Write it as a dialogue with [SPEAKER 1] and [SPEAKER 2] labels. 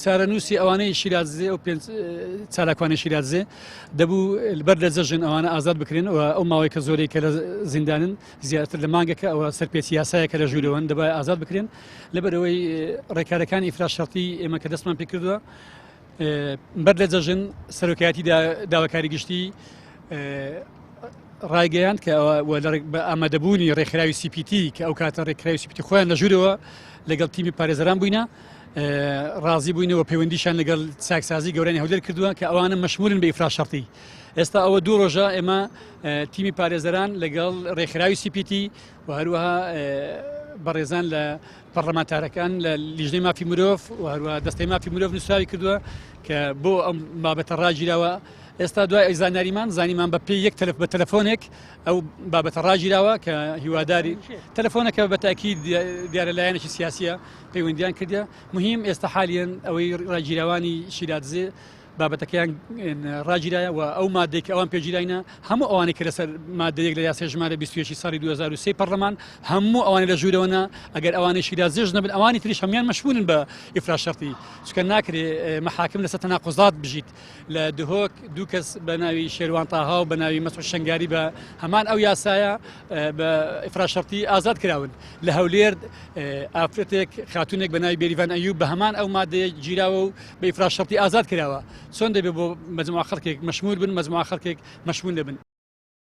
[SPEAKER 1] چارەنووسی ئەوانەی شیرازێ ئەو پێنج چالاکوانی شیرازێ دەبوو بەر لە جەژن ئەوانە ئازاد بکرێن و ئەو ماوەی کە زۆرەی کە لە زیندانن زیاتر لە مانگەکە ئەوە سەرپێچی یاسایە کە لە ژوورەوەن دەبای ئازاد بکرێن لەبەرەوەی ڕێکارەکانی ئیفراز شەرتی ئێمە کە دەستمان پێ کردووە بەر لە جەژن سەرۆکایەتی داواکاری گشتی ڕایگەیاند کە بە ئامادەبوونی ڕێکخراوی CPT کە ئەو کاتە ڕێکخراوی CPT خۆیان لە ژوورەوە لەگەڵ تیمی پارێزەران بووینە ڕازی بووینەوە پەیوەندیشان لەگەڵ چاکسازی گەورانی هەولێر کردووە کە ئەوانە مەشمولن بە ئیفراز شەرتی ئێستا ئەوە دوو ڕۆژە ئێمە تیمی پارێزەران لەگەڵ ڕێکخراوی CPT و هەروەها بەڕێزان لە پەڕلەمانتارەکان لە لیژنەی مافی مرۆڤ و هەروەها دەستەی مافی مرۆڤ نووسراوی کردووە کە بۆ ئەم بابەتە ڕاگیراوە ئێستا دوای ئەی زانیاریمان زانیمان بە پێی یەک تەلف بە تەلەفۆنێک ئەو بابەتە ڕاگیراوە کە هیواداری تەلەفۆنەکە بە تاکید دیارە لایەنێکی سیاسیە پەیوەندیان کردە مهم ئێستا حالیان ئەوەی ڕاگیراوانی شیرادزێ بابەتەکەیان ڕاگیرایە و ئەو مادەی کە ئەوان پێگیراینە هەموو ئەوانەی کە لەسەر مادەیەک لە یاسای ژمارە 21 ساڵی 2003 پەرلەمان هەموو ئەوانە لە ژوورەوەە ئەگەر ئەوانەی شیرازێژ نەبن ئەوانی تریش هەمان مەشمولن بە ئیفراز شەرتی چکە ناکرێ مەحاکم لەسەر تەناقوزات بژیت لە دهۆک دوو کەس بە ناوی شێروان تاها و بە ناوی مەسعود شەنگاری بە هەمان ئەو یاسایە بە ئیفراز شەرتی ئازاد کراون لە هەولێر ئافرەتێک خاتونێک بە ناوی بێریڤان ئەیوب بە هەمان ئەو مادەیە گیراوە و بە ئیفراز شەرتی ئازاد کراوە چۆن دەبێت بۆ مەجموعە خەڵکێک مەشمول بن مەجموعە خەڵکێک مەشمول نەبن.